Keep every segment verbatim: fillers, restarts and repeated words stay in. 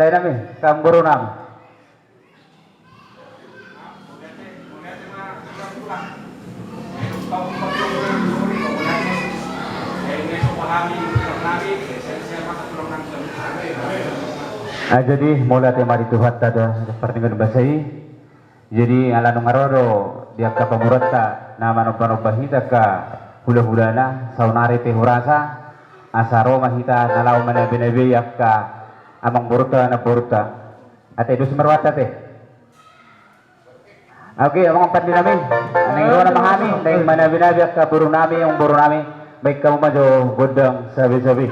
Nami, angka amangboru nami. Ah, jadi mauliate ma di Tuhanta do, partingkian basa i. Jadi ala nunga ro do di angka pamoruonta na manomba-nomba hita angka hula-hulana, saonari pe hurasa asa ro ma hita na laho manabi-nabi angka amangborunta, namborunta. Ate, dos ma rohanta, ate. Oke, amang pande nami, naeng ro nama hami, naeng manabi-nabi angka boru nami, amangboru nami. Baen hamu ma jo gondang sabe-sabe.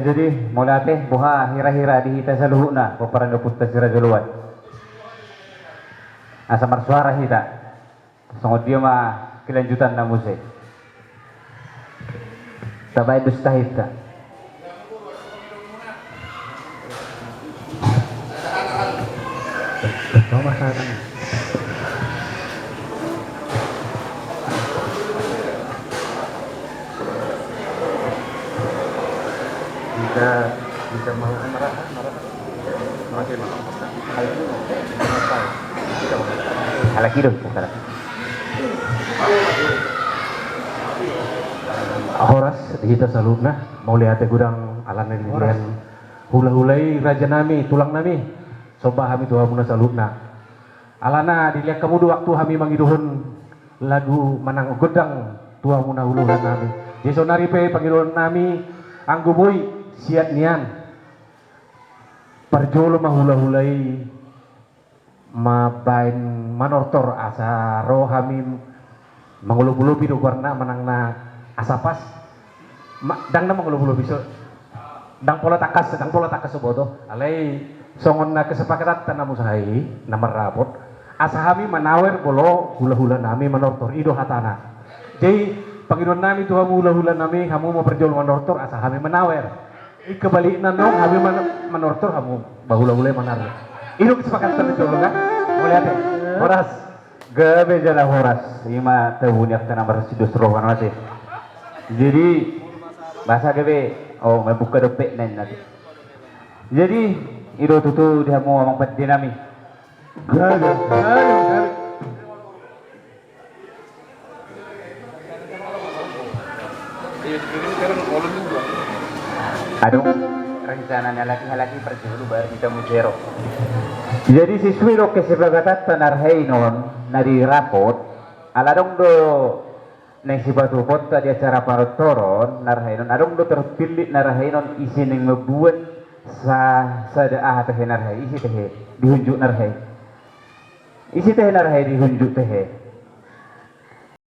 Jadi mauliate, boha hira-hira di hita saluhutna pomparan ni ompunta si Raja Oloan? Asa marsuara hita. Songon dia ma kelanjutanna muse? Tabaen dos tahinta. Bisa, bisa marah, marah. Halak i do, halak. Horas di hita saluhutna, mauliate godang alana di Horas. Hula-hula i, raja nami, tulang nami, somba hami tu hamuna saluhutna. Alana dilehon hamu do waktu hami mangidohon lagu manang gondang tu hamuna hula-hula nami. Jadi sonari pe pangidoan nami, anggo boi siat nian, parjolo ma hula-hula i mambaen manortor asa ro hami mangolopi-lopi do goarna manang na asa pas. Ma-, ndang na mangolopi-lopi so, ndang pola tangkas, ndang pola tangkas so boto. Alai songon na kesepakatanta na masa i na marrapot, asa hami manawer molo hula-hula nami manortor, i do hatana. Jadi pangidoan nami tu hamu hula-hula nami, hamu ma parjolo manortor asa hami manawer. Ingkon balikna nang hami man-, manortor, hamu ma hula-hula i manawer. I do kesepakatan tu jolo kan? Mauliate. Horas. Gabe jala horas. Ima tabu ni angka na marsidos roha na mate. Jadi bahasa gabe, oh, membuka dompet nen nanti. Jadi i do tutu di hamu amang pande nami. Gabe, gabe, gabe. Adong rencana ni halak i, halak i parjolo baru hita muse ro. Jadi sesuai do kesepakatanta na rahenon na di rapot, ala adong do naeng sipatupaonta di acara panortoron na rahenon, adong do terpilih na rahenon ise naeng mambuat sa-, sada aha tehe na rahe, ise tehe di hunjuk na rahe. Ise tehe na rahe di hunjuk tehe?